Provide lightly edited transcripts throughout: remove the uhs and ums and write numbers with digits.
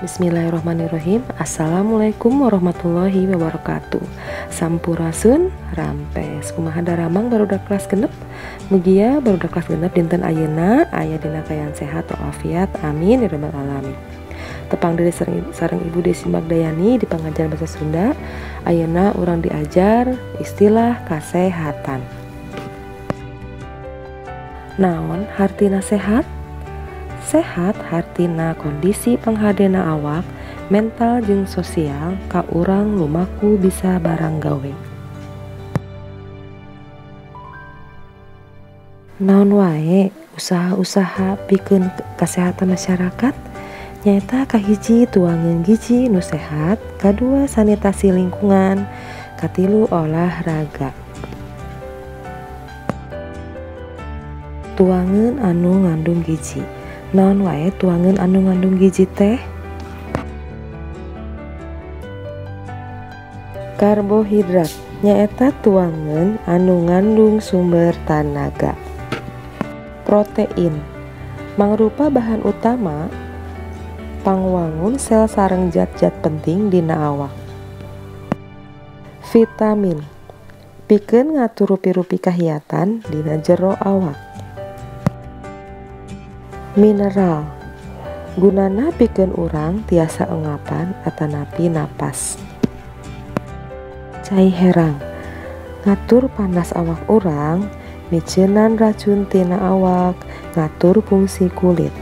Bismillahirrahmanirrahim. Assalamualaikum warahmatullahi wabarakatuh. Sampurasun rampes. Kumaha daramang barudak kelas genep. Mugia barudak kelas genep dinten ayeuna aya dina kaayaan sehat walafiat. Amin ya rabbal alamin. Tepang diri sareng Ibu Desi Magdayani di pengajaran bahasa Sunda. Ayeuna urang diajar istilah kasehatan. Naon hartina sehat? Sehat hartina kondisi panghadena awak, mental jeung sosial ka urang lumaku bisa barang gawe. Naon wae usaha-usaha pikeun kasehatan masyarakat? Nyaeta kahiji tuangeun gizi nu sehat, kadua sanitasi lingkungan, katilu olahraga. Tuangeun anu ngandung gizi. Naon wae tuangeun anu ngandung gizi teh? Karbohidrat nyaeta tuangeun anu ngandung sumber tanaga. Protein mangrupa bahan utama pangwangun sel sareng zat-zat penting dina awak. Vitamin pikeun ngatur rupi-rupi kahiatan dina jero awak. Mineral gunana pikeun urang tiasa engapan atanapi napas. Cai herang ngatur panas awak urang, miceunan racun tina awak, ngatur fungsi kulit.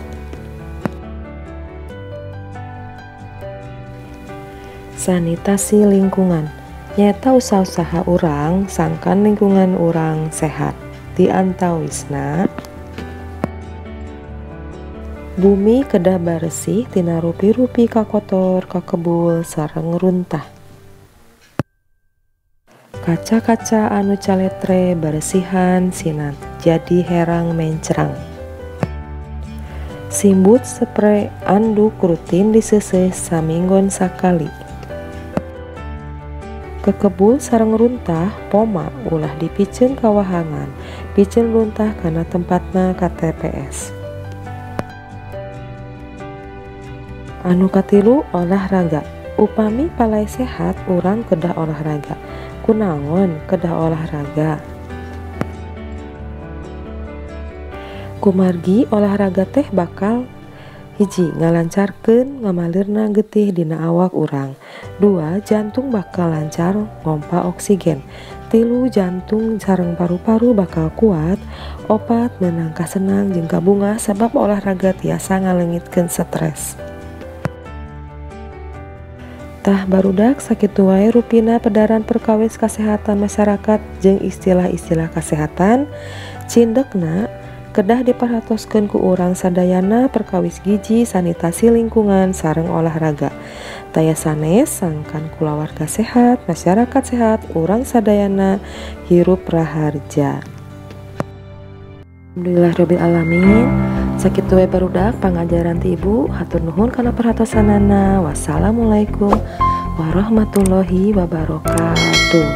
Sanitasi lingkungan nyaeta usaha-usaha urang sangkan lingkungan urang sehat. Di antawisna bumi kedah baresih tina rupi-rupi kakotor, kakebul, sareng runtah. Kaca-kaca anu caletre beresihan sinat jadi herang mencrang. Simbut spray anduk rutin diseuseuh saminggon sakali. Kekebul sareng runtah poma ulah dipiceun ka wahangan, piceun runtah kana tempatna ka TPS. Anu katilu olahraga. Upami palai sehat urang kedah olahraga. Kunaon kedah olahraga? Kumargi olahraga teh bakal hiji ngalancarkeun ngamalirna getih dina awak urang. 2 jantung bakal lancar ngompa oksigen. 3 jantung sareng paru-paru bakal kuat. 4 meunang kasenang jeung kabungah sabab olahraga tiasa ngaleungitkeun stres. Tah barudak sakitu wae rupina pedaran perkawis kasehatan masyarakat jeung istilah-istilah kasehatan. Cindekna kedah diperhatoskeun ku urang sadayana perkawis gizi, sanitasi lingkungan, sareng olahraga. Taya sanes sangkan kulawarga sehat, masyarakat sehat, urang sadayana hirup raharja. Alhamdulillahirabbil alamin. Sakitu we barudak pangajaran ti Ibu, hatur nuhun kana perhatosanana. Wassalamualaikum warahmatullahi wabarakatuh.